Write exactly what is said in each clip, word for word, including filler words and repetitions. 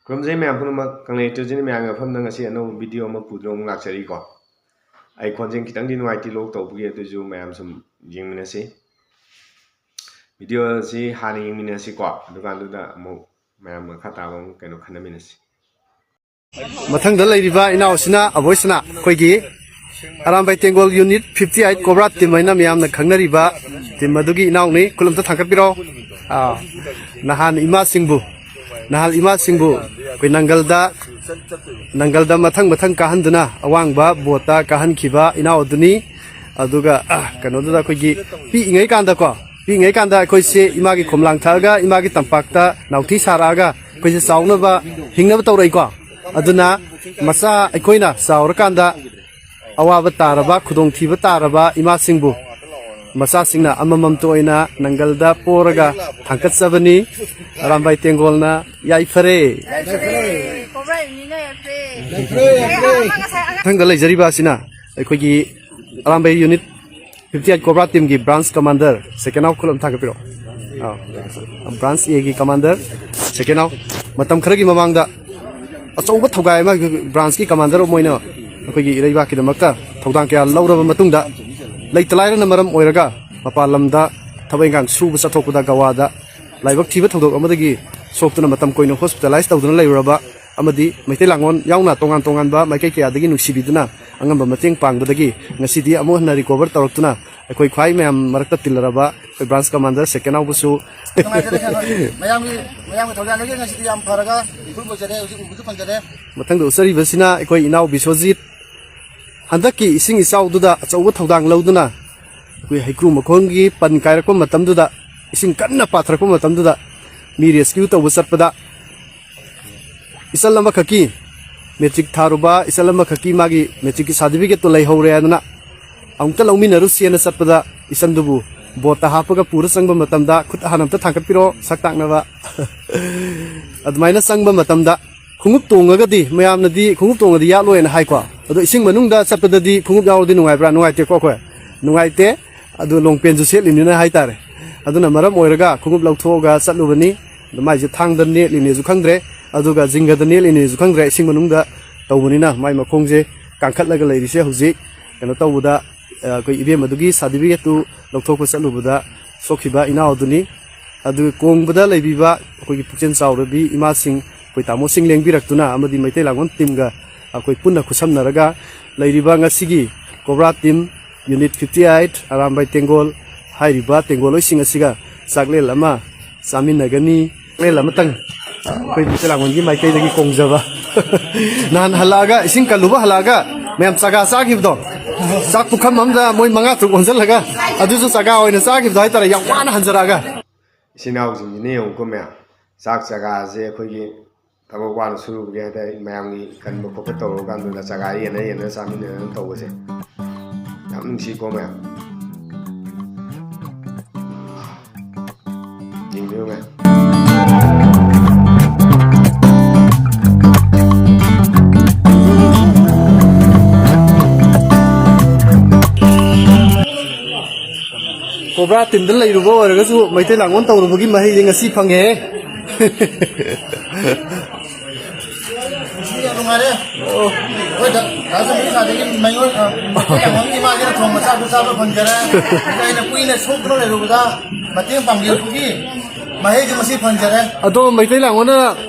ꯈꯨꯔꯨꯝꯖꯩ ꯃꯌꯥꯝ ꯄꯨꯝꯅꯃꯛ꯫ ꯀꯪꯂꯩ ꯇꯨꯔꯤꯖꯝ ꯃꯌꯥꯝꯒꯤ ꯃꯐꯝꯗ ꯉꯁꯤ ꯑꯅꯧꯕ ꯚꯤꯗꯤꯑꯣ ꯑꯃ ꯄꯨꯗꯨꯅ ꯑꯃꯨꯛ ꯂꯥꯛꯆꯔꯤꯀꯣ꯫ ꯑꯩ ꯈꯣꯟꯖꯦꯜ ꯈꯤꯇꯪꯗꯤ ꯅꯨꯡꯉꯥꯏꯇꯦ, ꯂꯣꯛ ꯇꯧꯕꯒꯤ, ꯑꯗꯨꯁꯨ ꯃꯌꯥꯝ ꯁꯨꯝ ꯌꯦꯡꯃꯤꯟꯅꯁꯤ꯫ ꯚꯤꯗꯤꯑꯣ ꯑꯁꯤ ꯍꯥꯟꯅ ꯌꯦꯡꯃꯤꯟꯅꯁꯤꯀꯣ, ꯑꯗꯨꯀꯥꯟꯗꯨꯗ ꯑꯃꯨꯛ ꯃꯌꯥꯝ ꯃꯈꯥ ꯇꯥꯕ ꯑꯃꯨꯛ ꯀꯩꯅꯣ ꯈꯟꯅꯃꯤꯟꯅꯁꯤ꯫ ꯃꯊꯪꯗ ꯂꯩꯔꯤꯕ ꯏꯅꯥꯎꯁꯤꯅ ꯑꯕꯣꯏꯁꯅꯥ, ꯑꯩꯈꯣꯏꯒꯤ Arambai Tenggol unit fifty eight cobra team ꯍꯥꯏꯅ ꯃꯌꯥꯝꯅ ꯈꯪꯅꯔꯤꯕ ꯇꯤꯝ ꯑꯗꯨꯒꯤ ꯏꯅꯥꯎꯅꯤ꯫ ꯈꯨꯠ ꯑꯝꯇ ꯊꯥꯡꯒꯠꯄꯤꯔꯣ꯫ ꯑꯥ, ꯅꯍꯥꯟ ꯏꯃꯥꯁꯤꯡꯕꯨ, ꯅꯍꯥꯟ ꯏꯃꯥꯁꯤꯡꯕꯨ ꯑꯩꯈꯣꯏ ꯅꯪꯒꯜꯗ, ꯅꯪꯒꯜꯗ ꯃꯊꯪ ꯃꯊꯪ ꯀꯥꯍꯟꯗꯨꯅ ꯑꯋꯥꯡꯕ ꯕꯣꯠꯇ ꯀꯥꯍꯟꯈꯤꯕ ꯏꯅꯥꯎ ꯑꯗꯨꯅꯤ꯫ ꯑꯗꯨꯒ, ꯑ, ꯀꯩꯅꯣꯗꯨꯗ ꯑꯩꯈꯣꯏꯒꯤ ꯄꯤꯛꯏꯉꯩ ꯀꯥꯟꯗꯀꯣ, ꯄꯤꯛꯏꯉꯩ ꯀꯥꯟꯗ ꯑꯩꯈꯣꯏꯁꯦ ꯏꯃꯥꯒꯤ ꯈꯣꯝꯂꯥꯡ ꯊꯛꯑꯒ, ꯏꯃꯥꯒꯤ ꯇꯝꯄꯥꯛꯇ ꯅꯥꯎꯊꯤ ꯁꯥꯔꯛꯑꯒ ꯑꯩꯈꯣꯏꯁꯦ ꯆꯥꯎꯅꯕ, ꯍꯤꯡꯅꯕ ꯇꯧꯔꯛꯏꯀꯣ꯫ ꯑꯗꯨꯅ ꯃꯆꯥ ꯑꯩꯈꯣꯏꯅ ꯆꯥꯎꯔꯀꯥꯟꯗ ꯑꯋꯥꯕ ꯇꯥꯔꯕ, ꯈꯨꯗꯣꯡꯊꯤꯕ ꯇꯥꯔꯕ ꯏꯃꯥꯁꯤꯡꯕꯨ ꯃꯆꯥꯁꯤꯡꯅ ꯑꯃꯃꯝꯇ ꯑꯣꯏꯅ ꯅꯪꯒꯜꯗ ꯄꯣꯔꯒ ꯊꯥꯡꯒꯠꯆꯕꯅꯤ꯫ ꯑꯔꯥꯝꯕꯥꯏ ꯇꯦꯡꯒꯣꯜꯅ ꯌꯥꯏꯐꯔꯦ꯫ ꯀꯣꯕ꯭ꯔꯥ ꯌꯨꯅꯤꯠꯅ ꯌꯥꯏꯐꯔꯦ꯫ ꯃꯊꯪꯗ ꯂꯩꯖꯔꯤꯕ ꯑꯁꯤꯅ ꯑꯩꯈꯣꯏꯒꯤ Arambai unit fifty eight cobra ꯇꯤꯝꯒꯤ ꯕ꯭ꯔꯥꯟꯁ ꯀꯃꯥꯟꯗꯔ ꯁꯦꯀꯦꯟ ꯍꯥꯎ, ꯈꯨꯠ ꯑꯝ ꯊꯥꯡꯒꯠꯄꯤꯔꯛꯑꯣ꯫ ꯑꯥ, ꯕ꯭ꯔꯥꯟꯁ ꯑꯦꯒꯤ ꯀꯃꯥꯟꯗꯔ ꯁꯦꯀꯦꯟ ꯍꯥꯎ꯫ ꯃꯇꯝ ꯈꯔꯒꯤ ꯃꯃꯥꯡꯗ ꯑꯆꯧꯕ ꯊꯧꯒꯥꯏ ꯑꯃ ꯕ꯭ꯔꯥꯟꯁꯀꯤ ꯀꯃꯥꯟꯗꯔ ꯑꯃ ꯑꯣꯏꯅ ꯑꯩꯈꯣꯏꯒꯤ ꯏꯔꯩꯕꯥꯛꯀꯤꯗꯃꯛꯇ ꯊꯧꯗꯥꯡ ꯀꯌꯥ ꯂꯧꯔꯕ ꯃꯇꯨꯡꯗ, ꯂꯩꯇ ꯂꯥꯏꯔꯅ ꯃꯔꯝ ꯑꯣꯏꯔꯒ ꯃꯄꯥꯟ ꯂꯝꯗ ꯊꯕꯛ ꯏꯪꯈꯥꯡ ꯁꯨꯕ ꯆꯠꯊꯣꯛꯄꯗ ꯒꯋꯥꯗ ꯂꯥꯏꯕꯛ ꯊꯤꯕ ꯊꯧꯗꯣꯛ ꯑꯃꯗꯒꯤ ꯁꯣꯛꯇꯨꯅ ꯃꯇꯝ ꯀꯨꯏꯅ ꯍꯣꯁꯄꯤꯇꯥꯂꯥꯏꯁ ꯇꯧꯗꯨꯅ ꯂꯩꯔꯨꯔꯕ ꯑꯃꯗꯤ ꯃꯩꯇꯩ ꯂꯥꯡꯒꯣꯜ ꯌꯥꯎꯅ ꯇꯣꯉꯥꯟ ꯇꯣꯉꯥꯟꯕ ꯃꯥꯏꯀꯩ ꯀꯌꯥꯗꯒꯤ ꯅꯨꯡꯁꯤꯕꯤꯗꯨꯅ ꯑꯉꯝꯕ ꯃꯇꯦꯡ ꯄꯥꯡꯕꯗꯒꯤ ꯉꯁꯤꯗꯤ ꯑꯃꯨꯛ ꯍꯟꯅ ꯔꯤꯀꯣꯚꯔ ꯇꯧꯔꯛꯇꯨꯅ ꯑꯩꯈꯣꯏ ꯈ꯭ꯋꯥꯏ ꯃꯌꯥꯝ ꯃꯔꯛꯇ ꯇꯤꯜꯂꯔꯕ ꯑꯩꯈꯣꯏ ꯕ꯭ꯔꯥꯟꯁ ꯀꯃꯥꯟꯗꯔ ꯁꯦꯀꯦꯟ ꯍꯥꯎꯕꯁꯨ ꯅꯨꯡꯉꯥꯏꯖꯔꯦ, ꯁꯦꯅꯣꯏ꯫ ꯃꯌꯥꯝꯒꯤ, ꯃꯌꯥꯝꯒꯤ ꯊꯧꯖꯥꯜꯗꯒꯤ ꯉꯁꯤꯗꯤ ꯌꯥꯝ ꯐꯔꯒ ꯏꯈꯨꯜ ꯐꯖꯔꯦ, ꯍꯧꯖꯤꯛ ꯎꯕꯁꯨ ꯐꯪꯖꯔꯦ꯫ ꯃꯊꯪꯗ ꯎꯠꯆꯔꯤꯕꯁꯤꯅ ꯑꯩꯈꯣꯏ ꯏꯅꯥꯎ ꯕꯤꯁ꯭ꯋꯖꯤꯠ꯫ ꯍꯟꯗꯛꯀꯤ ꯏꯁꯤꯡ ꯏꯆꯥꯎꯗꯨꯗ ꯑꯆꯧꯕ ꯊꯧꯗꯥꯡ ꯂꯧꯗꯨꯅ ꯑꯩꯈꯣꯏ ꯍꯩꯀ꯭ꯔꯨ ꯃꯈꯣꯡꯒꯤ ꯄꯟ ꯀꯥꯏꯔꯛꯄ ꯃꯇꯝꯗꯨꯗ, ꯏꯁꯤꯡ ꯀꯟꯅ ꯄꯥꯊꯔꯛꯄ ꯃꯇꯝꯗꯨꯗ ꯃꯤ ꯔꯦꯁꯀ꯭ꯌꯨ ꯇꯧꯕ ꯆꯠꯄꯗ ꯏꯆꯜ ꯑꯃꯈꯛꯀꯤ ꯃꯦꯇ꯭ꯔꯤꯛ ꯊꯥꯔꯨꯕ ꯏꯆꯜ ꯑꯃꯈꯛꯀꯤ ꯃꯥꯒꯤ ꯃꯦꯇ꯭ꯔꯤꯛꯀꯤ ꯁꯥꯔꯇꯤꯐꯤꯀꯦꯠꯇꯣ ꯂꯩꯍꯧꯔꯦ ꯍꯥꯏꯗꯨꯅ ꯑꯃꯨꯛꯇ ꯂꯧꯃꯤꯟꯅꯔꯨꯁꯦꯅ ꯆꯠꯄꯗ ꯏꯆꯟꯗꯨꯕꯨ ꯕꯣꯠꯇ ꯍꯥꯞꯄꯒ ꯄꯨꯔ ꯆꯪꯕ ꯃꯇꯝꯗ, ꯈꯨꯠ ꯍꯥꯟꯅ ꯑꯝꯇ ꯊꯥꯡꯒꯠꯄꯤꯔꯣ ꯁꯛ ꯇꯥꯛꯅꯕ꯫ ꯑꯗꯨꯃꯥꯏꯅ ꯆꯪꯕ ꯃꯇꯝꯗ ꯈꯣꯡꯎꯞ ꯇꯣꯡꯉꯒꯗꯤ, ꯃꯌꯥꯝꯅꯗꯤ ꯈꯣꯡꯎꯞ ꯇꯣꯡꯉꯗꯤ ꯌꯥꯠꯂꯣꯏꯅ ꯍꯥꯏꯀꯣ, ꯑꯗꯣ ꯏꯁꯤꯡ ꯃꯅꯨꯡꯗ ꯆꯠꯄꯗꯗꯤ ꯈꯣꯡꯎꯞ ꯌꯥꯎꯔꯗꯤ ꯅꯨꯡꯉꯥꯏꯕ꯭ꯔꯥ? ꯅꯨꯡꯉꯥꯏꯇꯦꯀꯣ, ꯑꯩꯈꯣꯏ ꯅꯨꯡꯉꯥꯏꯇꯦ꯫ ꯑꯗꯨ ꯂꯣꯡ ꯄꯦꯟꯁꯨ ꯁꯦꯠꯂꯤꯅꯤꯅ ꯍꯥꯏꯇꯥꯔꯦ꯫ ꯑꯗꯨꯅ ꯃꯔꯝ ꯑꯣꯏꯔꯒ ꯈꯣꯡꯎꯞ ꯂꯧꯊꯣꯛꯑꯒ ꯆꯠꯂꯨꯕꯅꯤ꯫ ꯑꯗꯨ ꯃꯥꯏꯁꯦ ꯊꯥꯡꯗ ꯅꯦꯠꯂꯤꯅꯦꯁꯨ ꯈꯪꯗ꯭ꯔꯦ꯫ ꯑꯗꯨꯒ ꯖꯤꯡꯒꯗ ꯅꯦꯠꯂꯤꯅꯦꯁꯨ ꯈꯪꯗ꯭ꯔꯦ, ꯏꯁꯤꯡ ꯃꯅꯨꯡꯗ ꯇꯧꯕꯅꯤꯅ꯫ ꯃꯥꯏ ꯃꯈꯣꯡꯁꯦ ꯀꯥꯡꯈꯠꯂꯒ ꯂꯩꯔꯤꯁꯦ ꯍꯧꯖꯤꯛ꯫ ꯀꯩꯅꯣ ꯇꯧꯕꯗ, ꯑ, ꯑꯩꯈꯣꯏ ꯏꯕꯦꯝ ꯑꯗꯨꯒꯤ ꯁꯥꯔꯇꯤꯐꯤꯀꯦꯠꯇꯨ ꯂꯧꯊꯣꯛꯄ ꯆꯠꯂꯨꯕꯗ ꯁꯣꯛꯈꯤꯕ ꯏꯅꯥꯎ ꯑꯗꯨꯅꯤ꯫ ꯑꯗꯨꯒ ꯀꯣꯡꯕꯗ ꯂꯩꯕꯤꯕ ꯑꯩꯈꯣꯏꯒꯤ ꯄꯨꯛꯆꯦꯜ ꯆꯥꯎꯔꯕꯤ ꯏꯃꯥꯁꯤꯡ, ꯑꯩꯈꯣꯏ ꯇꯥꯃꯣꯁꯤꯡ ꯂꯦꯡꯕꯤꯔꯛꯇꯨꯅ ꯑꯃꯗꯤ ꯃꯩꯇꯩ ꯂꯥꯡꯒꯣꯜ ꯇꯤꯝꯒ ꯑꯩꯈꯣꯏ ꯄꯨꯟꯅ ꯈꯨꯠꯁꯝꯅꯔꯒ ꯂꯩꯔꯤꯕ ꯉꯁꯤꯒꯤ cobra team unit fifty eight Arambai Tenggol ꯍꯥꯏꯔꯤꯕ ꯇꯦꯡꯒꯣꯜꯂꯣꯏꯁꯤꯡ ꯑꯁꯤꯒ ꯆꯥꯛꯂꯦꯟ ꯑꯃ ꯆꯥꯃꯤꯟꯅꯒꯅꯤ꯫ ꯆꯥꯛꯂꯦꯟ ꯑꯃꯇꯪ ꯑꯩꯈꯣꯏ ꯃꯩꯇꯩ ꯂꯥꯡꯒꯣꯜꯒꯤ ꯃꯥꯏꯀꯩꯗꯒꯤ ꯀꯣꯡꯖꯕ꯫ ꯅꯍꯥꯟ ꯍꯜꯂꯛꯑꯒ, ꯏꯁꯤꯡ ꯀꯜꯂꯨꯕ ꯍꯜꯂꯛꯑꯒ ꯃꯌꯥꯝ ꯆꯥꯒꯥ ꯆꯥꯈꯤꯕꯗꯣ, ꯆꯥꯛ ꯄꯨꯈꯝ ꯑꯃꯗ ꯃꯣꯏ ꯃꯉꯥ ꯇꯔꯨꯛ ꯑꯣꯟꯁꯤꯜꯂꯒ, ꯑꯗꯨꯁꯨ ꯆꯥꯒꯥ ꯑꯣꯏꯅ ꯆꯥꯈꯤꯕꯗꯣ ꯍꯥꯏꯇꯥꯔꯦ, ꯌꯥꯝ ꯋꯥꯅ ꯍꯟꯖꯔꯛꯑꯒ꯫ ꯏꯆꯤꯟ ꯏꯅꯥꯎꯁꯤꯡꯁꯤꯅ ꯌꯦꯡꯉꯨꯀꯣ ꯃꯌꯥꯝ, ꯆꯥꯛ ꯆꯥꯒꯥꯁꯦ ꯑꯩꯈꯣꯏꯒꯤ ꯊꯕꯛ ꯋꯥꯅ ꯁꯨꯔꯨꯕꯒꯤ ꯍꯥꯏꯇꯥꯔꯦ, ꯃꯌꯥꯝꯒꯤ ꯀꯟꯕ ꯈꯣꯠꯄ ꯇꯧꯔꯀꯥꯟꯗꯨꯗ ꯆꯥꯒꯥ ꯌꯦꯟꯅ ꯌꯦꯟꯅ ꯆꯥꯃꯤꯟꯅꯗꯅ ꯇꯧꯕꯁꯦ ꯌꯥꯝ ꯅꯨꯡꯁꯤꯀꯣ ꯃꯌꯥꯝ꯫ ꯌꯦꯡꯕꯤꯌꯨ ꯃꯌꯥꯝ꯫ ꯀꯣꯕ꯭ꯔꯥ ꯇꯤꯝꯗ ꯂꯩꯔꯨꯕ ꯑꯣꯏꯔꯒꯁꯨ ꯃꯩꯇꯩ ꯂꯥꯡꯒꯣꯜ ꯇꯧꯔꯨꯕꯒꯤ ꯃꯍꯩꯁꯦ ꯉꯁꯤ ꯐꯪꯉꯦ꯫ ꯉꯁꯤꯗꯤ ꯌꯥꯝ ꯅꯨꯡꯉꯥꯏꯔꯦ꯫ ꯑꯣ꯫ ꯑꯩꯈꯣꯏ ꯗꯥ, ꯗꯥ ꯁꯃꯤꯔ ꯁꯥꯗꯒꯤ ꯃꯩꯉꯣꯟ-, ꯑ, ꯃꯩꯇꯩ ꯂꯥꯡꯒꯣꯜꯒꯤ ꯏꯃꯥꯁꯤꯅ ꯊꯣꯡꯕ ꯆꯥꯛꯇꯨ ꯆꯥꯕ ꯐꯪꯖꯔꯦ꯫ ꯑꯗꯨꯒ ꯑꯩꯅ ꯀꯨꯏꯅ ꯁꯣꯛꯇꯨꯅ ꯂꯩꯔꯨꯕꯗ ꯃꯇꯦꯡ ꯄꯥꯡꯕꯤꯔꯛꯄꯒꯤ ꯃꯍꯩꯁꯦ ꯉꯁꯤ ꯐꯪꯖꯔꯦ꯫ ꯑꯗꯣ ꯃꯩꯇꯩ ꯂꯥꯡꯒꯣꯜꯅ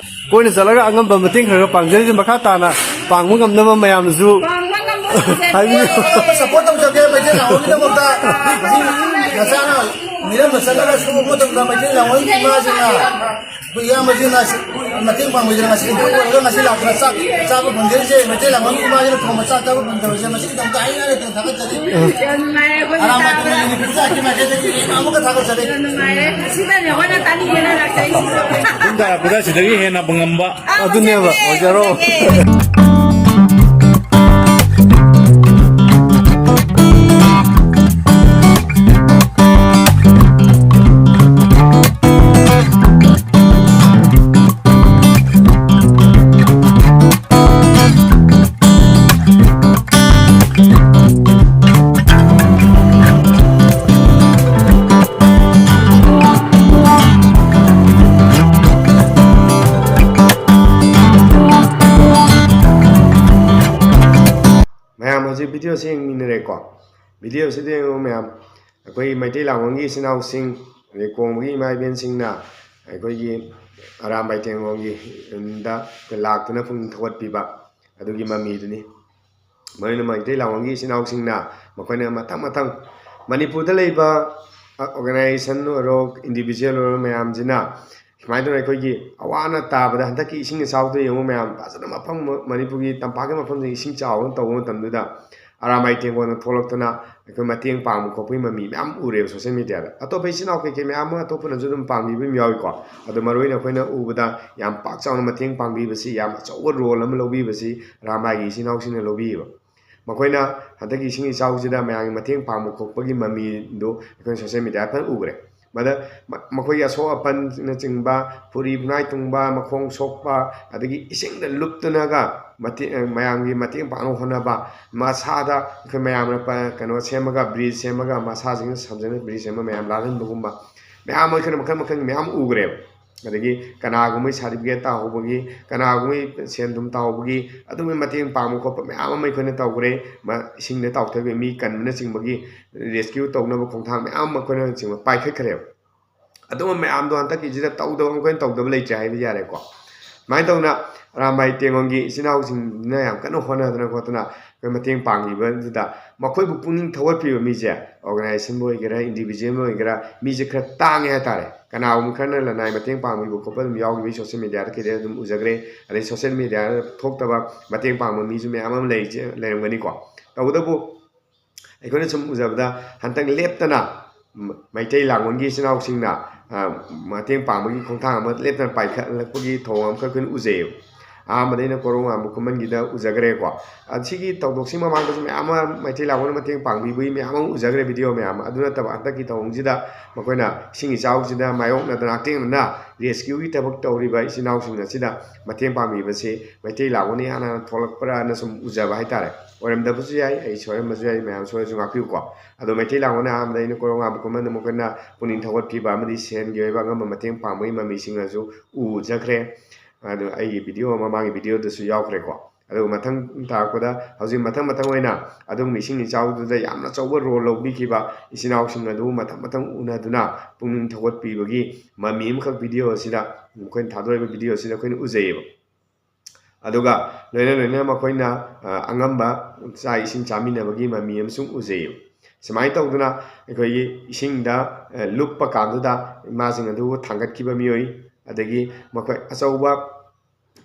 ꯀꯣꯏꯅ ꯆꯠꯂꯒ ꯑꯉꯝꯕ ꯃꯇꯦꯡ ꯈꯔ ꯈꯔ ꯄꯥꯡꯖꯔꯤꯁꯦ, ꯃꯈꯥ ꯇꯥꯅ ꯄꯥꯡꯕ ꯉꯝꯅꯕ ꯃꯌꯥꯝꯅꯁꯨ ꯄꯥꯡꯕ ꯉꯝꯕ ꯍꯣꯠꯅꯖꯒꯦ꯫ ꯍꯥꯏꯕꯤꯌꯨ꯫ ꯑꯩꯈꯣꯏ ꯁꯄꯣꯔꯠ ꯇꯧꯖꯒꯦ ꯃꯩꯇꯩ ꯂꯥꯡꯒꯣꯜꯒꯤꯗꯃꯛꯇ꯫ ꯉꯁꯤ ꯅꯆꯥꯅ ꯃꯤꯔꯝꯗ ꯆꯠꯂꯒ ꯁꯣꯛꯄ ꯃꯇꯝꯗ ꯃꯩꯇꯩ ꯂꯥꯡꯒꯣꯜꯒꯤ ꯏꯃꯥꯁꯤꯡꯅ ꯑꯩꯈꯣꯏ ꯏꯌꯥꯝꯕꯁꯤꯡꯅ ꯃꯇꯦꯡ ꯄꯥꯡꯕꯤꯗꯅ ꯉꯁꯤ ꯏꯝꯐꯥꯜ ꯀꯣꯟꯅꯒ ꯉꯁꯤ ꯂꯥꯛꯇꯅ ꯆꯥꯛ ꯆꯥꯕ ꯐꯪꯖꯔꯤꯁꯦ, ꯃꯩꯇꯩ ꯂꯥꯡꯒꯣꯜꯒꯤ ꯏꯃꯥꯁꯤꯅ ꯊꯣꯡꯕ ꯆꯥꯛ ꯆꯥꯕ ꯐꯪꯖꯕꯁꯦ ꯃꯁꯤꯒꯤꯗꯃꯛꯇ ꯑꯩ ꯊꯥꯒꯠꯆꯔꯤ꯫ ꯌꯥꯝ ꯅꯨꯡꯉꯥꯏꯔꯦ ꯑꯩꯈꯣꯏ ꯑꯔꯥꯝꯕꯥꯏ ꯇꯥꯕꯗ꯫ ꯀꯃꯌꯨꯅꯤꯇꯤꯒꯤ ꯃꯥꯏꯀꯩꯗꯒꯤ ꯑꯩꯅ ꯑꯃꯨꯛꯀ ꯊꯥꯒꯠꯆꯔꯤ꯫ ꯌꯥꯝ ꯅꯨꯡꯉꯥꯏꯔꯦ꯫ ꯑꯁꯤꯗꯅꯦ ꯑꯩꯈꯣꯏꯅ ꯇꯥꯅꯤꯡꯉꯦꯅ ꯂꯥꯛꯆꯔꯤꯁꯤꯁꯨ꯫ ꯃꯇꯨꯡ ꯇꯥꯔꯛꯄꯗ ꯁꯤꯗꯒꯤ ꯍꯦꯟꯅ ꯉꯝꯕ꯫ ꯑꯥ, ꯑꯗꯨꯅꯦꯕ, ꯐꯖꯩꯌꯦ, ꯑꯣꯏꯖꯔꯣ꯫ ꯐꯖꯩꯌꯦ꯫ ꯚꯤꯗꯤꯑꯣꯁꯤ ꯌꯦꯡꯃꯤꯟꯅꯔꯦꯀꯣ꯫ ꯚꯤꯗꯤꯑꯣꯁꯤꯗ ꯌꯦꯡꯉꯨ ꯃꯌꯥꯝ, ꯑꯩꯈꯣꯏ ꯃꯩꯇꯩ ꯂꯥꯡꯕꯟꯒꯤ ꯏꯆꯤꯟ ꯏꯅꯥꯎꯁꯤꯡ, ꯑꯗꯩ ꯀꯣꯡꯕꯒꯤ ꯏꯃꯥ ꯏꯕꯦꯟꯁꯤꯡꯅ ꯑꯩꯈꯣꯏꯒꯤ ꯑꯔꯥꯝꯕꯥꯏ ꯇꯦꯡꯒꯣꯡꯒꯤ ꯌꯨꯝꯗ ꯂꯥꯛꯇꯨꯅ ꯄꯨꯛꯅꯤꯡ ꯊꯧꯒꯠꯄꯤꯕ ꯑꯗꯨꯒꯤ ꯃꯃꯤꯗꯨꯅꯤ꯫ ꯃꯔꯨꯑꯣꯏꯅ ꯃꯩꯇꯩ ꯂꯥꯡꯕꯟꯒꯤ ꯏꯆꯤꯟ ꯏꯅꯥꯎꯁꯤꯡꯅ ꯃꯈꯣꯏꯅ ꯃꯊꯪ ꯃꯊꯪ ꯃꯅꯤꯄꯨꯔꯗ ꯂꯩꯕ organization ꯑꯣꯏꯔꯣ, individual ꯑꯣꯏꯔꯣ ꯃꯌꯥꯝꯁꯤꯅ ꯁꯨꯃꯥꯏꯅ ꯇꯧꯅ ꯑꯩꯈꯣꯏꯒꯤ ꯑꯋꯥ ꯑꯅꯥ ꯇꯥꯕꯗ ꯍꯟꯗꯛꯀꯤ ꯏꯁꯤꯡ ꯏꯆꯥꯎꯗ ꯌꯦꯡꯉꯨ ꯃꯌꯥꯝ, ꯐꯖꯅ ꯃꯐꯝ ꯃꯅꯤꯄꯨꯔꯒꯤ ꯇꯝꯄꯥꯛꯀꯤ ꯃꯐꯝꯁꯤꯡ ꯏꯁꯤꯡ ꯆꯥꯎꯅ ꯇꯧꯕ ꯃꯇꯝꯗꯨꯗ ꯑꯔꯥꯝꯕꯥꯏ ꯇꯦꯡꯒꯣꯟꯗ ꯊꯣꯛꯂꯛꯇꯅ ꯑꯩꯈꯣꯏ ꯃꯇꯦꯡ ꯄꯥꯡꯕ ꯈꯣꯠꯄꯒꯤ ꯃꯃꯤ ꯃꯌꯥꯝ ꯎꯔꯦꯕ social media ꯗ꯫ ꯑꯇꯣꯞꯄ ꯏꯆꯤꯟ ꯏꯅꯥꯎ ꯀꯩꯀꯩ ꯃꯌꯥꯝ ꯑꯃ ꯑꯇꯣꯞꯄꯅꯁꯨ ꯑꯗꯨꯝ ꯄꯥꯡꯕꯤꯕ ꯑꯃ ꯌꯥꯎꯏꯀꯣ꯫ ꯑꯗꯣ ꯃꯔꯨꯑꯣꯏꯅ ꯑꯩꯈꯣꯏꯅ ꯎꯕꯗ ꯌꯥꯝ ꯄꯥꯛ ꯆꯥꯎꯅ ꯃꯇꯦꯡ ꯄꯥꯡꯕꯤꯕꯁꯤ, ꯌꯥꯝ ꯑꯆꯧꯕ role ꯑꯃ ꯂꯧꯕꯤꯕꯁꯤ ꯑꯔꯥꯝꯕꯥꯏꯒꯤ ꯏꯆꯤꯟ ꯏꯅꯥꯎꯁꯤꯡꯅ ꯂꯧꯕꯤꯌꯦꯕ꯫ ꯃꯈꯣꯏꯅ ꯍꯟꯗꯛꯀꯤ ꯏꯁꯤꯡ ꯏꯆꯥꯎꯁꯤꯗ ꯃꯌꯥꯝꯒꯤ ꯃꯇꯦꯡ ꯄꯥꯡꯕ ꯈꯣꯠꯄꯒꯤ ꯃꯃꯤꯗꯨ ꯑꯩꯈꯣꯏꯅ social media ꯗ ꯐꯖꯅ ꯎꯈ꯭ꯔꯦ꯫ ꯃꯗ ꯃ-, ꯃꯈꯣꯏꯒꯤ ꯑꯁꯣꯛ ꯑꯄꯟꯅꯆꯤꯡꯕ, ꯐꯨꯔꯤ ꯐꯨꯅꯥꯏ ꯇꯨꯡꯕ, ꯃꯈꯣꯡ ꯁꯣꯛꯄ, ꯑꯗꯒꯤ ꯏꯁꯤꯡꯗ ꯂꯨꯞꯇꯨꯅꯒ ꯃꯇꯦ-, ꯃꯌꯥꯝꯒꯤ ꯃꯇꯦꯡ ꯄꯥꯡꯅꯕ ꯍꯣꯠꯅꯕ, ꯃꯁꯥꯗ ꯑꯩꯈꯣꯏ ꯃꯌꯥꯝꯅ ꯄ-, ꯀꯩꯅꯣ ꯁꯦꯝꯃꯒ, bridge ꯁꯦꯝꯃꯒ, ꯃꯁꯥꯁꯤꯡꯅ ꯁꯝꯖꯟꯅ bridge ꯁꯦꯝꯃ ꯃꯌꯥꯝ ꯂꯥꯜꯍꯟꯕꯒꯨꯝꯕ ꯃꯌꯥꯝ ꯑꯃ ꯑꯩꯈꯣꯏꯅ ꯃꯈꯜ ꯃꯈꯜ ꯃꯌꯥꯝ ꯎꯈ꯭ꯔꯦꯕ꯫ ꯑꯗꯒꯤ ꯀꯅꯥꯒꯨꯝꯕꯒꯤ certificate ꯇꯥꯍꯧꯕꯒꯤ, ꯀꯅꯥꯒꯨꯝꯕꯒꯤ ꯁꯦꯟ ꯊꯨꯝ ꯇꯥꯍꯧꯕꯒꯤ, ꯑꯗꯨꯒꯨꯝꯕꯒꯤ ꯃꯇꯦꯡ ꯄꯥꯡꯕ ꯈꯣꯠꯄ ꯃꯌꯥꯝ ꯑꯃ ꯑꯩꯈꯣꯏꯅ ꯇꯧꯈ꯭ꯔꯦ꯫ ꯃ-, ꯏꯁꯤꯡꯗ ꯇꯥꯎꯊꯈꯤꯕ ꯃꯤ ꯀꯟꯕꯅꯆꯤꯡꯕꯒꯤ rescue ꯇꯧꯅꯕ ꯈꯣꯡꯊꯥꯡ ꯃꯌꯥꯝ ꯑꯃ ꯑꯩꯈꯣꯏꯅꯆꯤꯡꯕ ꯄꯥꯏꯈꯠꯈ꯭ꯔꯦꯕ꯫ ꯑꯗꯨꯒꯨꯝꯕ ꯃꯌꯥꯝꯗꯣ ꯍꯟꯗꯛꯀꯤꯁꯤꯗ ꯇꯧꯗꯕ, ꯑꯩꯈꯣꯏꯅ ꯇꯧꯗꯕ ꯂꯩꯇ꯭ꯔꯦ ꯍꯥꯏꯕ ꯌꯥꯔꯦꯀꯣ꯫ ꯁꯨꯃꯥꯏꯅ ꯇꯧꯅ ꯑꯔꯥꯝꯕꯥꯏ ꯇꯦꯡꯒꯣꯟꯒꯤ ꯏꯆꯤꯟ ꯏꯅꯥꯎꯁꯤꯡꯁꯤꯅ ꯌꯥꯝ ꯀꯟꯅ ꯍꯣꯠꯅꯗꯅ ꯈꯣꯠꯇꯅ ꯑꯩꯈꯣꯏ ꯃꯇꯦꯡ ꯄꯥꯡꯈꯤꯕꯗꯨꯗ ꯃꯈꯣꯏꯕꯨ ꯄꯨꯛꯅꯤꯡ ꯊꯧꯒꯠꯄꯤꯕ ꯃꯤꯁꯦ, organization ꯕꯨ ꯑꯣꯏꯒꯦꯔꯥ, individual ꯑꯃ ꯑꯣꯏꯒꯦꯔꯥ, ꯃꯤꯁꯦ ꯈꯔ ꯇꯥꯡꯉꯦ ꯍꯥꯏꯇꯥꯔꯦ꯫ ꯀꯅꯥꯒꯨꯝꯕ ꯈꯔꯅ ꯂꯅꯥꯏ ꯃꯇꯦꯡ ꯄꯥꯡꯕꯤꯕ ꯈꯣꯠꯄ ꯑꯗꯨꯝ ꯌꯥꯎꯈꯤꯕ ꯑꯩ social media ꯗ ꯀꯩꯗ ꯑꯗꯨꯝ ꯎꯖꯈ꯭ꯔꯦ꯫ ꯑꯗꯩ social media ꯗ ꯊꯣꯛꯇꯕ ꯃꯇꯦꯡ ꯄꯥꯡꯕ ꯃꯤꯁꯨ ꯃꯌꯥꯝ ꯑꯃ ꯂꯩ-, ꯂꯩꯔꯝꯒꯅꯤꯀꯣ꯫ ꯇꯧꯕꯇꯕꯨ ꯑꯩꯈꯣꯏꯅ ꯁꯨꯝ ꯎꯖꯕꯗ ꯍꯟꯗꯛ ꯂꯦꯞꯇꯅ ꯃ-, ꯃꯩꯇꯩ ꯂꯥꯡꯕꯟꯒꯤ ꯏꯆꯤꯟ ꯏꯅꯥꯎꯁꯤꯡꯅ, ꯑ, ꯃꯇꯦꯡ ꯄꯥꯡꯕꯒꯤ ꯈꯣꯡꯊꯥꯡ ꯑꯃ ꯂꯦꯞꯇꯅ ꯄꯥꯏꯈꯠꯂꯛꯄꯒꯤ ꯊꯧꯑꯣꯡ ꯑꯃꯈꯛ ꯑꯩꯈꯣꯏꯅ ꯎꯖꯩꯌꯦꯕ꯫ ꯑꯍꯥꯟꯕꯗ ꯑꯩꯅ ꯀꯣꯔꯧꯉꯥꯟꯕ ꯈꯨꯃꯟꯒꯤꯗ ꯎꯖꯈ꯭ꯔꯦꯀꯣ꯫ ꯑ, ꯁꯤꯒꯤ ꯊꯧꯗꯣꯛꯁꯤ ꯃꯃꯥꯡꯗꯁꯨ ꯃꯌꯥꯝ ꯑꯃ ꯃꯩꯇꯩ ꯂꯥꯡꯕꯟꯅ ꯃꯇꯦꯡ ꯄꯥꯡꯕꯤꯕꯒꯤ ꯃꯌꯥꯝ ꯑꯃ ꯎꯖꯈ꯭ꯔꯦ video ꯃꯌꯥꯝ ꯑꯃ꯫ ꯑꯗꯨ ꯅꯠꯇꯕ ꯍꯟꯗꯛꯀꯤ ꯊꯧꯑꯣꯡꯁꯤꯗ ꯃꯈꯣꯏꯅ ꯏꯁꯤꯡ ꯏꯆꯥꯎꯁꯤꯗ ꯃꯥꯌꯣꯛꯅꯗꯅ ꯍꯛꯊꯦꯡꯅꯅ rescue ꯒꯤ ꯊꯕꯛ ꯇꯧꯔꯤꯕ ꯏꯆꯤꯟ ꯏꯅꯥꯎꯁꯤꯡ ꯑꯁꯤꯗ ꯃꯇꯦꯡ ꯄꯥꯡꯕꯤꯕꯁꯤ ꯃꯩꯇꯩ ꯂꯥꯡꯕꯟꯅ ꯏꯍꯥꯟ ꯍꯥꯟꯅ ꯊꯣꯛꯂꯛꯄ꯭ꯔꯥꯅ ꯁꯨꯝ ꯎꯖꯕ ꯍꯥꯏꯇꯥꯔꯦ꯫ ꯑꯣꯏꯔꯝꯗꯕꯁꯨ ꯌꯥꯏ, ꯑꯩ ꯁꯣꯏꯔꯝꯕꯁꯨ ꯌꯥꯏ, ꯃꯌꯥꯝ ꯁꯣꯏꯔꯁꯨ ꯉꯥꯛꯄꯤꯌꯨꯀꯣ꯫ ꯑꯗꯣ ꯃꯩꯇꯩ ꯂꯥꯡꯕꯟꯅ ꯑꯍꯥꯟꯕꯗ ꯑꯩꯅ ꯀꯣꯔꯧꯉꯥꯟꯕ ꯈꯨꯃꯟꯗ ꯃꯈꯣꯏꯅ ꯄꯨꯛꯅꯤꯡ ꯊꯧꯒꯠꯄꯤꯕ ꯑꯃꯗꯤ ꯁꯦꯟꯒꯤ ꯑꯣꯏꯕ ꯑꯉꯝꯕ ꯃꯇꯦꯡ ꯄꯥꯡꯕꯒꯤ ꯃꯃꯤꯁꯤꯡ ꯑꯗꯨ ꯎꯖꯈ꯭ꯔꯦ꯫ ꯑꯗꯨ ꯑꯩꯒꯤ video, ꯃꯃꯥꯡꯒꯤ video ꯗꯁꯨ ꯌꯥꯎꯈ꯭ꯔꯦꯀꯣ꯫ ꯑꯗꯨꯒ ꯃꯊꯪ ꯇꯥꯔꯛꯄꯗ ꯍꯧꯖꯤꯛ ꯃꯊꯪ ꯃꯊꯪ ꯑꯣꯏꯅ ꯑꯗꯨꯒꯨꯝꯕ ꯏꯁꯤꯡ ꯏꯆꯥꯎꯗꯨꯗ ꯌꯥꯝꯅ ꯑꯆꯧꯕ ꯔꯣꯜ ꯂꯧꯕꯤꯈꯤꯕ ꯏꯆꯤꯟ ꯏꯅꯥꯎꯁꯤꯡ ꯑꯗꯨ ꯃꯊꯪ ꯃꯊꯪ ꯎꯅꯗꯨꯅ ꯄꯨꯛꯅꯤꯡ ꯊꯧꯒꯠꯄꯤꯕꯒꯤ ꯃꯃꯤ ꯑꯃꯈꯛ ꯚꯤꯗꯤꯑꯣ ꯑꯁꯤꯗ, ꯃꯈꯣꯏꯅ ꯊꯥꯗꯣꯔꯛꯏꯕ ꯚꯤꯗꯤꯑꯣ ꯑꯁꯤꯗ ꯑꯩꯈꯣꯏꯅ ꯎꯖꯩꯌꯦꯕ꯫ ꯑꯗꯨꯒ ꯂꯣꯏꯅ ꯂꯣꯏꯅꯅ ꯃꯈꯣꯏꯅ, ꯑ, ꯑꯉꯝꯕ ꯆꯥꯛ ꯏꯁꯤꯡ ꯆꯥꯃꯤꯟꯅꯕꯒꯤ ꯃꯃꯤ ꯑꯃꯁꯨ ꯎꯖꯩꯌꯦꯕ꯫ ꯁꯨꯃꯥꯏꯅ ꯇꯧꯗꯅ ꯑꯩꯈꯣꯏꯒꯤ ꯏꯁꯤꯡꯗ, ꯑ, ꯂꯨꯞꯄ ꯀꯥꯟꯗꯨꯗ ꯏꯃꯥꯁꯤꯡ ꯑꯗꯨꯕꯨ ꯊꯥꯡꯒꯠꯈꯤꯕ ꯃꯤꯑꯣꯏ, ꯑꯗꯒꯤ ꯃꯈꯣꯏ ꯑꯆꯧꯕ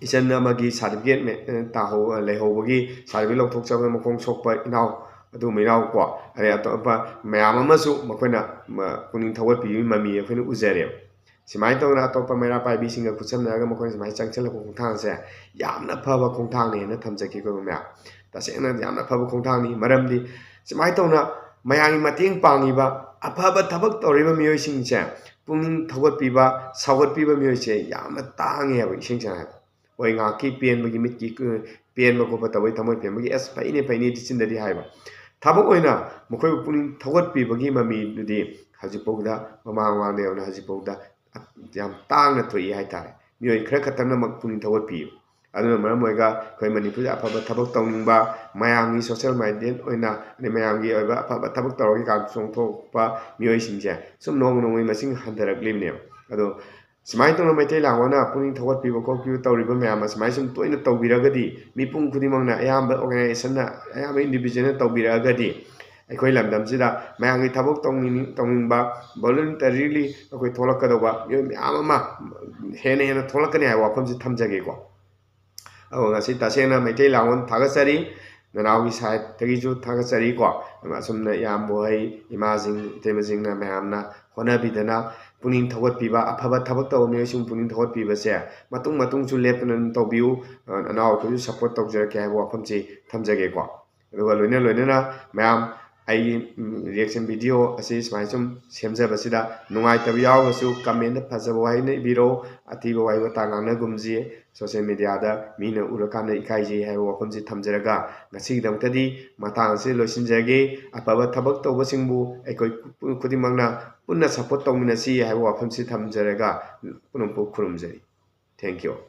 ꯏꯆꯟ ꯑꯃꯒꯤ ꯁꯥꯔꯇꯤꯐꯤꯀꯦꯠ ꯃꯦ-, ꯑ, ꯇꯥꯍꯧ-, ꯑ, ꯂꯩꯍꯧꯕꯒꯤ ꯁꯥꯔꯇꯤꯐꯤꯀꯦꯠ ꯂꯧꯊꯣꯛꯆꯕꯗ ꯃꯈꯣꯡ ꯁꯣꯛꯄ ꯏꯅꯥꯎ, ꯑꯗꯨꯒꯨꯝꯕ ꯏꯅꯥꯎ ꯀꯣ, ꯑꯗꯩ ꯑꯇꯣꯞꯄ ꯃꯌꯥꯝ ꯑꯃꯁꯨ ꯃꯈꯣꯏꯅ, ꯃ-, ꯄꯨꯛꯅꯤꯡ ꯊꯧꯒꯠꯄꯤꯕꯒꯤ ꯃꯃꯤ ꯑꯩꯈꯣꯏꯅ ꯎꯖꯔꯦꯕ꯫ ꯁꯨꯃꯥꯏꯅ ꯇꯧꯗꯅ ꯑꯇꯣꯞꯄ ꯃꯩꯔꯥ ꯄꯥꯏꯕꯤꯁꯤꯡꯒ ꯈꯨꯠꯁꯝꯅꯔꯒ ꯃꯈꯣꯏꯅ ꯁꯨꯃꯥꯏꯅ ꯆꯪꯁꯤꯜꯂꯛꯄ ꯈꯣꯡꯊꯥꯡꯁꯦ ꯌꯥꯝꯅ ꯐꯕ ꯈꯣꯡꯊꯥꯡꯅꯦꯅ ꯊꯝꯖꯒꯦꯀꯣ ꯃꯌꯥꯝ꯫ ꯇꯁꯦꯡꯅ ꯌꯥꯝꯅ ꯐꯕ ꯈꯣꯡꯊꯥꯡꯅꯤ꯫ ꯃꯔꯝꯗꯤ ꯁꯨꯃꯥꯏꯅ ꯇꯧꯅ ꯃꯌꯥꯝꯒꯤ ꯃꯇꯦꯡ ꯄꯥꯡꯉꯤꯕ, ꯑꯐꯕ ꯊꯕꯛ ꯇꯧꯔꯤꯕ ꯃꯤꯑꯣꯏꯁꯤꯡꯁꯦ ꯄꯨꯛꯅꯤꯡ ꯊꯧꯒꯠꯄꯤꯕ, ꯁꯧꯒꯠꯄꯤꯕ ꯃꯤꯑꯣꯏꯁꯦ ꯌꯥꯝꯅ ꯇꯥꯡꯉꯦ ꯍꯥꯏꯕ, ꯏꯁꯦꯡ ꯁꯦꯡꯅ ꯍꯥꯏꯕ꯫ ꯍꯣꯏ, ꯉꯥꯏꯍꯥꯛꯀꯤ ꯄꯦꯟꯕꯒꯤ ꯃꯤꯠꯀꯤ ꯀ-, ꯄꯦꯟꯕ ꯈꯣꯠꯄ ꯇꯧꯕꯒꯤ ꯊꯃꯣꯏ ꯄꯦꯟꯕꯒꯤ "ꯑꯁ, ꯐꯩꯅꯦ, ꯐꯩꯅꯦ" ꯗꯤ ꯆꯤꯟꯗꯗꯤ ꯍꯥꯏꯕ꯫ ꯊꯕꯛ ꯑꯣꯏꯅ ꯃꯈꯣꯏꯕꯨ ꯄꯨꯛꯅꯤꯡ ꯊꯧꯒꯠꯄꯤꯕꯒꯤ ꯃꯃꯤꯗꯨꯗꯤ ꯍꯧꯖꯤꯛꯐꯥꯎꯗ, ꯃꯃꯥꯡ ꯃꯃꯥꯡꯗ ꯌꯧꯅ ꯍꯧꯖꯤꯛꯐꯥꯎꯗ ꯌꯥꯝ ꯇꯥꯡꯅ ꯊꯣꯛꯏ ꯍꯥꯏꯇꯥꯔꯦ꯫ ꯃꯤꯑꯣꯏ ꯈꯔ ꯈꯛꯇꯅꯃꯛ ꯄꯨꯛꯅꯤꯡ ꯊꯧꯒꯠꯄꯤꯌꯨ꯫ ꯑꯗꯨꯅ ꯃꯔꯝ ꯑꯣꯏꯔꯒ ꯑꯩꯈꯣꯏ ꯃꯅꯤꯄꯨꯔꯗ ꯑꯐꯕ ꯊꯕꯛ ꯇꯧꯅꯤꯡꯕ, ꯃꯌꯥꯝꯒꯤ social minded ꯑꯣꯏꯅ, ꯑꯗꯩ ꯃꯌꯥꯝꯒꯤ ꯑꯣꯏꯕ ꯑꯐꯕ ꯊꯕꯛ ꯇꯧꯔꯒꯦ ꯀꯥꯏꯅ ꯆꯣꯡꯊꯣꯛꯄ ꯃꯤꯑꯣꯏꯁꯤꯡꯁꯦ ꯁꯨꯝ ꯅꯣꯡꯃ ꯅꯣꯡꯃꯒꯤ ꯃꯁꯤꯡ ꯍꯟꯊꯔꯛꯂꯤꯕꯅꯦꯕ꯫ ꯑꯗꯣ ꯁꯨꯃꯥꯏꯅ ꯇꯧꯅ ꯃꯩꯇꯩ ꯂꯥꯡꯒꯣꯜꯅ ꯄꯨꯛꯅꯤꯡ ꯊꯧꯒꯠꯄꯤꯕ ꯈꯣꯠꯄꯤꯕ ꯇꯧꯔꯤꯕ ꯃꯌꯥꯝ ꯑꯁꯨꯃꯥꯏꯅ ꯁꯨꯝ ꯇꯣꯏꯅ ꯇꯧꯕꯤꯔꯒꯗꯤ, ꯃꯤꯄꯨꯝ ꯈꯨꯗꯤꯡꯃꯛꯅ, ꯑꯌꯥꯝꯕ organization ꯅ, ꯑꯌꯥꯝꯕ individual ꯅ ꯇꯧꯕꯤꯔꯛꯑꯒꯗꯤ, ꯑꯩꯈꯣꯏ ꯂꯝꯗꯝꯁꯤꯗ ꯃꯌꯥꯝꯒꯤ ꯊꯕꯛ ꯇꯧꯅꯤꯡ-, ꯇꯧꯅꯤꯡꯕ, voluntarily ꯑꯩꯈꯣꯏ ꯊꯣꯛꯂꯛꯀꯗꯧꯕ ꯃꯤꯑꯣꯏ ꯃꯌꯥꯝ ꯑꯃ ꯍꯦꯟꯅ ꯍꯦꯟꯅ ꯊꯣꯛꯂꯛꯀꯅꯤ ꯍꯥꯏꯕ ꯋꯥꯐꯝꯁꯤ ꯊꯝꯖꯒꯦꯀꯣ꯫ ꯑꯗꯣ ꯉꯁꯤ ꯇꯁꯦꯡꯅ ꯃꯩꯇꯩ ꯂꯥꯡꯒꯣꯜ ꯊꯥꯒꯠꯆꯔꯤ, ꯅꯅꯥꯎꯒꯤ side ꯇꯒꯤꯁꯨ ꯊꯥꯒꯠꯆꯔꯤꯀꯣ꯫ ꯑꯁꯨꯝꯅ ꯏꯌꯥꯝꯕ ꯍꯣꯏ, ꯏꯃꯥꯁꯤꯡ, ꯏꯇꯩꯃꯁꯤꯡꯅ ꯃꯌꯥꯝꯅ ꯍꯣꯠꯅꯕꯤꯗꯅ ꯄꯨꯛꯅꯤꯡ ꯊꯧꯒꯠꯄꯤꯕ, ꯑꯐꯕ ꯊꯕꯛ ꯇꯧꯕ ꯃꯤꯑꯣꯏꯁꯤꯡ ꯄꯨꯛꯅꯤꯡ ꯊꯧꯒꯠꯄꯤꯕꯁꯦ ꯃꯇꯨꯡ ꯃꯇꯨꯡꯁꯨ ꯂꯦꯞꯇꯅ ꯑꯗꯨꯝ ꯇꯧꯕꯤꯌꯨ꯫ ꯑ, ꯅꯅꯥꯎ ꯑꯩꯈꯣꯏꯁꯨ support ꯇꯧꯖꯔꯛꯀꯦ ꯍꯥꯏꯕ ꯋꯥꯐꯝꯁꯤ ꯊꯝꯖꯒꯦꯀꯣ꯫ ꯑꯗꯨꯒ ꯂꯣꯏꯅ ꯂꯣꯏꯅꯅ ꯃꯌꯥꯝ ꯑꯩꯒꯤ, ꯎꯝ, reaction video ꯑꯁꯤ ꯁꯨꯃꯥꯏꯅ ꯁꯨꯝ ꯁꯦꯝꯖꯕꯁꯤꯗ ꯅꯨꯡꯉꯥꯏꯇꯕ ꯌꯥꯎꯔꯒꯁꯨ comment ꯇ ꯐꯖꯕ ꯋꯥꯍꯩꯅ ꯏꯕꯤꯔꯣ, ꯑꯊꯤꯕ ꯋꯥꯍꯩ ꯋꯥꯇꯥ ꯉꯥꯡꯅꯒꯨꯝꯁꯤ꯫ Social media ꯗ ꯃꯤꯅ ꯎꯔꯀꯥꯟꯗ ꯏꯀꯥꯏꯖꯩ ꯍꯥꯏꯕ ꯋꯥꯐꯝꯁꯤ ꯊꯝꯖꯔꯒ ꯉꯁꯤꯒꯤꯗꯃꯛꯇꯗꯤ ꯃꯇꯥꯡ ꯑꯁꯤ ꯂꯣꯏꯁꯤꯟꯖꯔꯒꯦ꯫ ꯑꯐꯕ ꯊꯕꯛ ꯇꯧꯕꯁꯤꯡꯕꯨ ꯑꯩꯈꯣꯏ ꯈꯨꯗꯤꯡꯃꯛꯅ ꯄꯨꯟꯅ support ꯇꯧꯃꯤꯟꯅꯁꯤ ꯍꯥꯏꯕ ꯋꯥꯐꯝꯁꯤ ꯊꯝꯖꯔꯒ ꯄꯨꯝꯅꯃꯛꯄꯨ ꯈꯨꯔꯨꯝꯖꯔꯤ꯫ Thank you꯫